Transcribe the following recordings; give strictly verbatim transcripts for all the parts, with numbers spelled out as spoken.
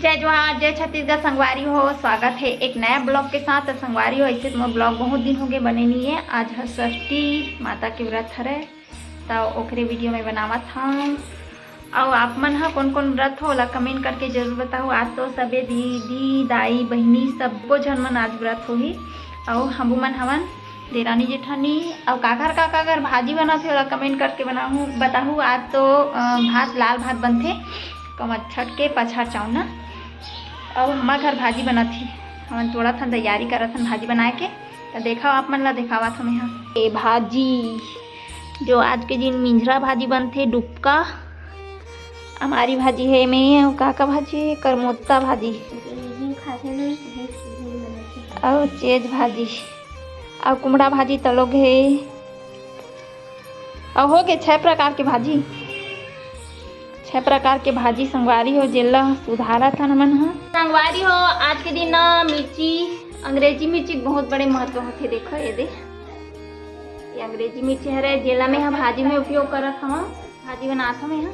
जय जोहार, जय छत्तीसगढ़ संगवारी हो, स्वागत हे एक नया blog के साथ। त संगवारी हो, ऐसे तो मोर blog बहुत दिन हो गए बने नहीं है। आज ह षष्ठी माता के व्रत हरे, त ओकरे video में बनावत हूँ। अउ आप मन ह कोन कोन व्रत हो, ओला comment करके जरूर बताहू। आज तो सबे दीदी, दाई, बहिनी, सबो झन मन आज व्रत होही। अउ हमू मन हवन देरानी जेठानी। अउ काकर काकर भाजी बनत हे, ओला comment करके बनाहू, बताहू। आज तो अ, भात, लाल भात बनथे, कमच्छट के पछार चाउर ना। अउ हमर घर भाजी बनत हे, हमन तोड़त हन, तैयारी करत हन भाजी बनाए के। त देखाओ, आप मन ला देखावत हन मेहा। ए भाजी, जो आज के दिन मिंझरा भाजी बनथे, डुबका, अमारी भाजी हे एमे, अउ का का भाजी हे, करमोत्ता भाजी, खाथे ना, अउ चेज भाजी, अउ कुमड़ा भाजी तलोग हे। अउ हो गे छह प्रकार के भाजी, छह प्रकार के भाजी संगवारी हो, जेला सुधारत हन हमन ह। संगवारी हो, आज के दिन ना मिर्ची, अंग्रेजी मिर्ची के बहुत बड़े महत्व होथे। देखो ये दे, ये अंग्रेजी मिर्ची हरे, जेला मैं ह भाजी में उपयोग करत हवं, भाजी बनात हवं मैं ह,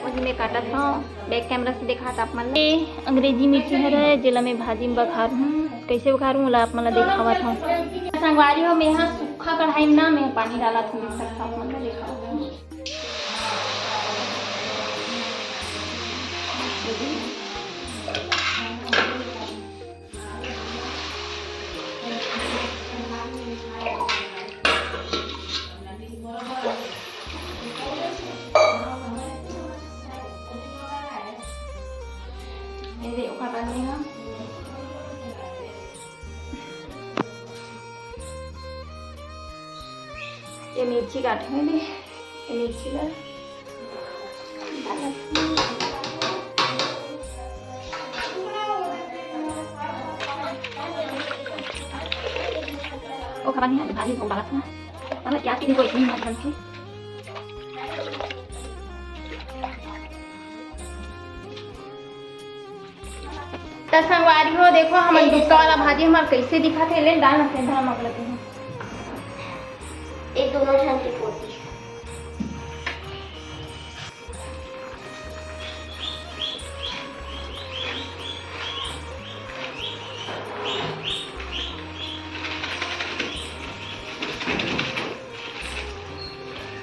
ओही में काटत हवं। Back camera से देखात आप मन ला। ये अंग्रेजी मिर्ची हरे, जेला मैं भाजी में बघारहूँ। कैसे बघारहूँ, ओला आप मन ला देखावत हवं। संगवारी हो, मैं ह सूखा कढ़ाई में ना मैं पानी डालत हवं, देख सकत हव, आप मन ला देखावत हवं। ये दे, ओकर बाद में हम ये मिर्ची काटे हन, ये मिर्ची ला ओखर बाद में भाजी को डालत हन। मतलब प्याज के भी कोई इतनी मत डालथे। त संगवारी हो, देखो हमर डुबका वाला भाजी हमर कैसे दिखत हे। ले डाल ना, फिर हम अगला दिन। ये दोनों झन के पोती।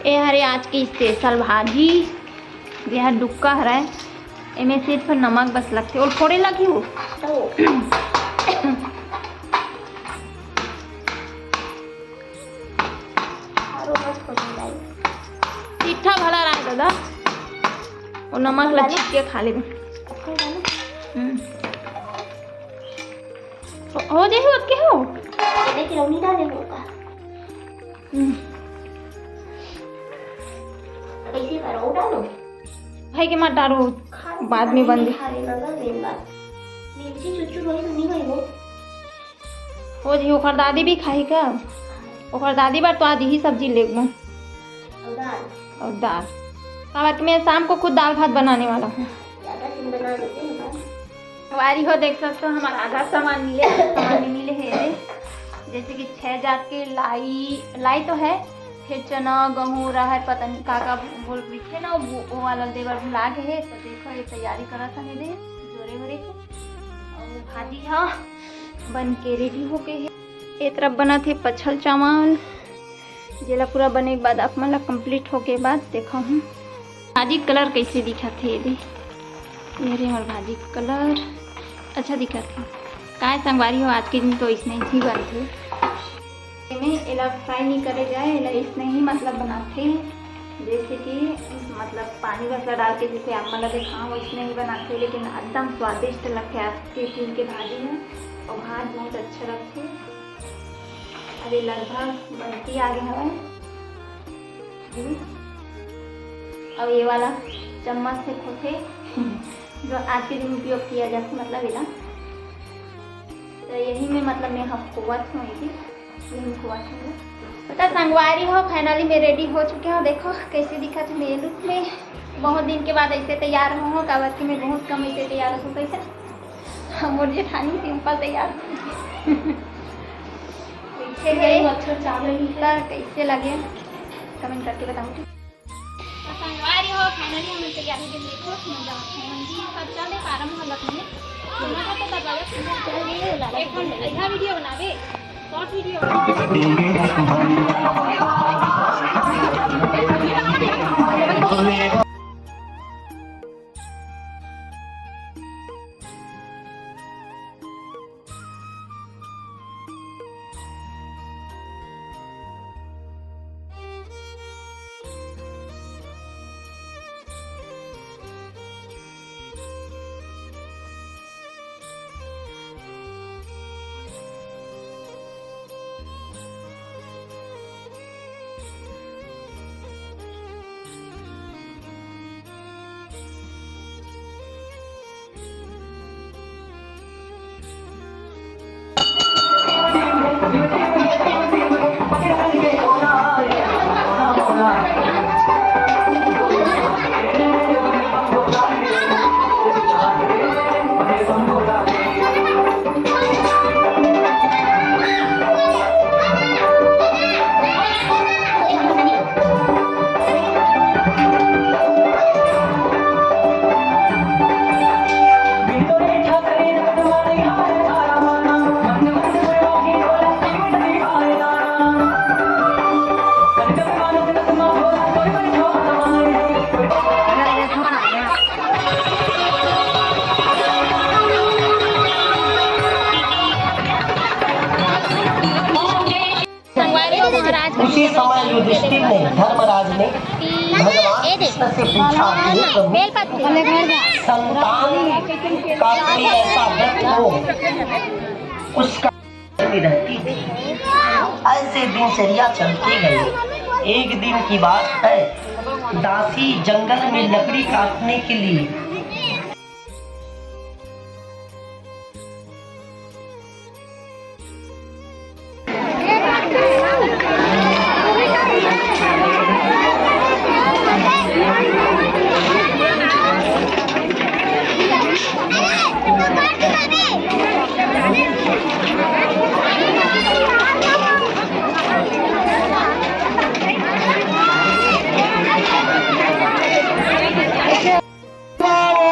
ए हरे आज के special भाजी, जे ह डुबका हरय। एमे सिर्फ नमक बस लगथे। ओल फोड़े लगही वो। तो। आरो मत खोजो भाई। तीठा भला रहे दादा, वो नमक ला डालो। छीट के खा लेबे। हम्म। हो, हो जाही, ओतके हो। ये देख, रौनी डाले होता। हम्म। कैसे करो, वो डालो। भाई के मत डालो, बाद में बन जाए। खा लेना, बस मेन बात। मिर्ची चुचुर वही तो नहीं भाई वो। हो जी, ओखर दादी भी खाही का? ओखर दादी बर तो आज यही सब्जी लेगबो। और दाल। और दाल। काबर कि मैं शाम को खुद दाल भात बनाने वाला हूँ। ज्यादा दिन बना देते हैं ना। संगवारी हो, देख सकते हो, हमारा आधा सामान मिले, सामान नहीं मिले है रे। जैसे कि छह जात के लाई, लाई तो है, फिर चना, गहूँ, राहर, पता नहीं का का बोल रखे ना, वो, वो वाला देवर भुला गए है। तो देखो, ये तैयारी करत हन दे, जोरे वोरे के। और भाजी हा बन के ready हो गए है। ए तरफ बनत हे पछल चावल, जेला पूरा बने के बाद, आप मन ला complete हो के बाद देखा हूँ भाजी colour कैसे दिखत हे। ये दे, ये रे हमर भाजी colour अच्छा दिखत हे। काय संगवारी हो, आज के दिन तो इसने ही बनथे। एमे एला fry नहीं करे जाए, एला इसने ही मतलब बनाथे, जैसे कि मतलब पानी मसाला डाल के जैसे आप मन ला देखाऊँ वैसने ही बनाथे, लेकिन एकदम स्वादिष्ट लगथे आज के दिन के भाजी में। और भात बहुत अच्छा लगथे। अभी लगभग बनती आगे हवय। हम्म। और ये वाला चम्मच से खोथे, जो आज के दिन उपयोग किया जाता, मतलब एला। तो यही में मतलब मैं हम खोवत हूँ, यही, यही में खोवत हूँ। तो संगवारी हो, finally मैं ready हो चुके हूँ। देखो कैसे दिखत हूँ मेरे look में। बहुत दिन के बाद ऐसे तैयार हो, काबर कि मैं बहुत कम ऐसे तैयार हो सकता है। मोर जेठानी simple तैयार। कैसे गए? अच्छा चावल ही है। कैसे लगे? Comment करके बताओ, ठीक? संगवारी हो, finally हमन तैयार हो गेन। देखो, हमन जावत हन मंदिर, सब चल दे, पारम मोहल्ला में। सुना था तो दरवाजा खुला है। एक ठन इहा video बनावे, short video बनावे। संगवारी हो महाराज उसी समय युधिष्ठिर ने, धर्मराज ने, भगवान कृष्ण से पूछा कि हे प्रभु, संतान का कोई ऐसा व्रत हो, उसका में रहती थी। ऐसे दिनचर्या चलते गए। एक दिन की बात है, दासी जंगल में लकड़ी काटने के लिए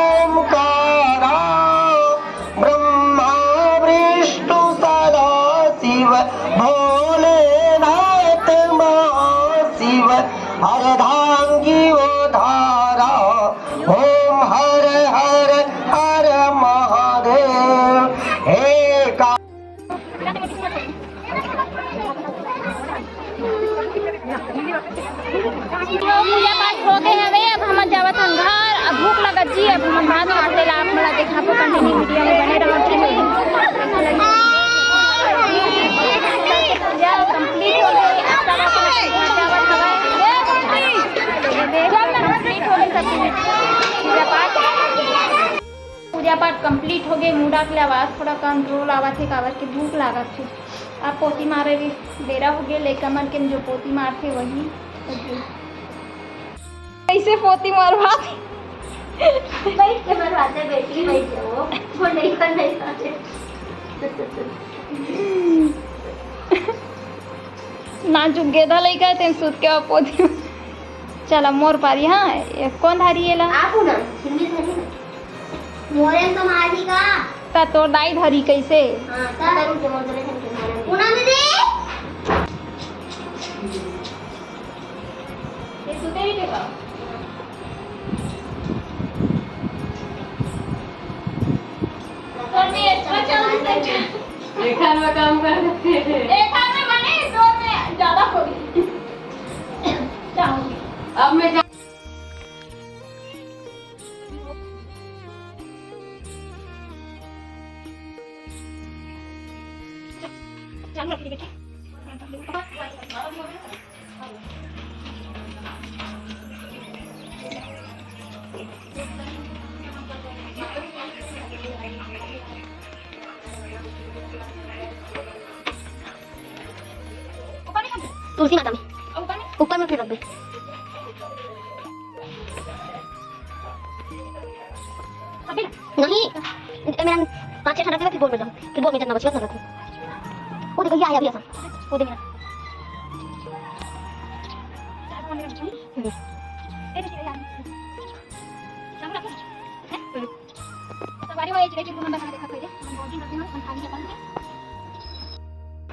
ओंकारा ब्रह्मा विष्णु सदा शिव भोलेनाथ महाशिव अर्धांगी वो धारा। ओम हर हर हर महादेव। हे का पूजा पाठ हो गए हवे, अब हमन जावत हन घर। अब भूख लगत जी, अब हमन बाद में आते ला आप मन ला देखाबो। Continue video में बने रहो, ठीक है? पूजा complete हो गई, अब सब अपन घर जावत हवय। Complete हो गई सब पूजा पाठ। पूजा पाठ complete हो गए। मुड़ा के आवाज थोड़ा कम जोर आवत हे, काबर के भूख लागत हे। अब पोती मारे के बेरा हो गए, लइका मन के जो पोती मारथे वही। कैसे पोती मरवात? बैठ के मरवाते बेटी, बैठ जाओ। वो नहीं कर, नहीं कर। नाजुक गेदा लइका हे, तेन सुत के पोती। चला मोर पारी, हाँ, ये कोन धारी एला? आपू ना, हिंदी धारी ना। मोरे तो मारी का? ता तोर दाई धरी कैसे? हाँ, ता। पूनम दीदी। ये सुते भी देखा। तो मैं extra चल सकते। एक हाथ में काम कर सकते हैं। एक हाथ में माने, दो में ज्यादा हो गई। जाऊंगी। अब मैं जा- तुलसी माता में। ऊपर में फिर रख दे। नहीं, ये मेरा पाँच छः ठंडा के बाद फिर बोल में जाओ, फिर बोल में जितना बचेगा उतना रखो। वो देखो, ये आया अभी ऐसा, वो दे मेरा। हम्म।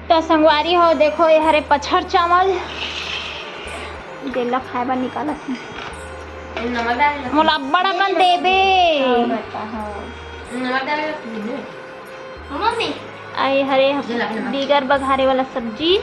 त संगवारी हो, देखो, ये हरे पछर चावल, जेला खाए बर निकालत हूँ। मोला अब्बड़ अकन देबे। आई हरे बिगर बघारे वाला सब्जी।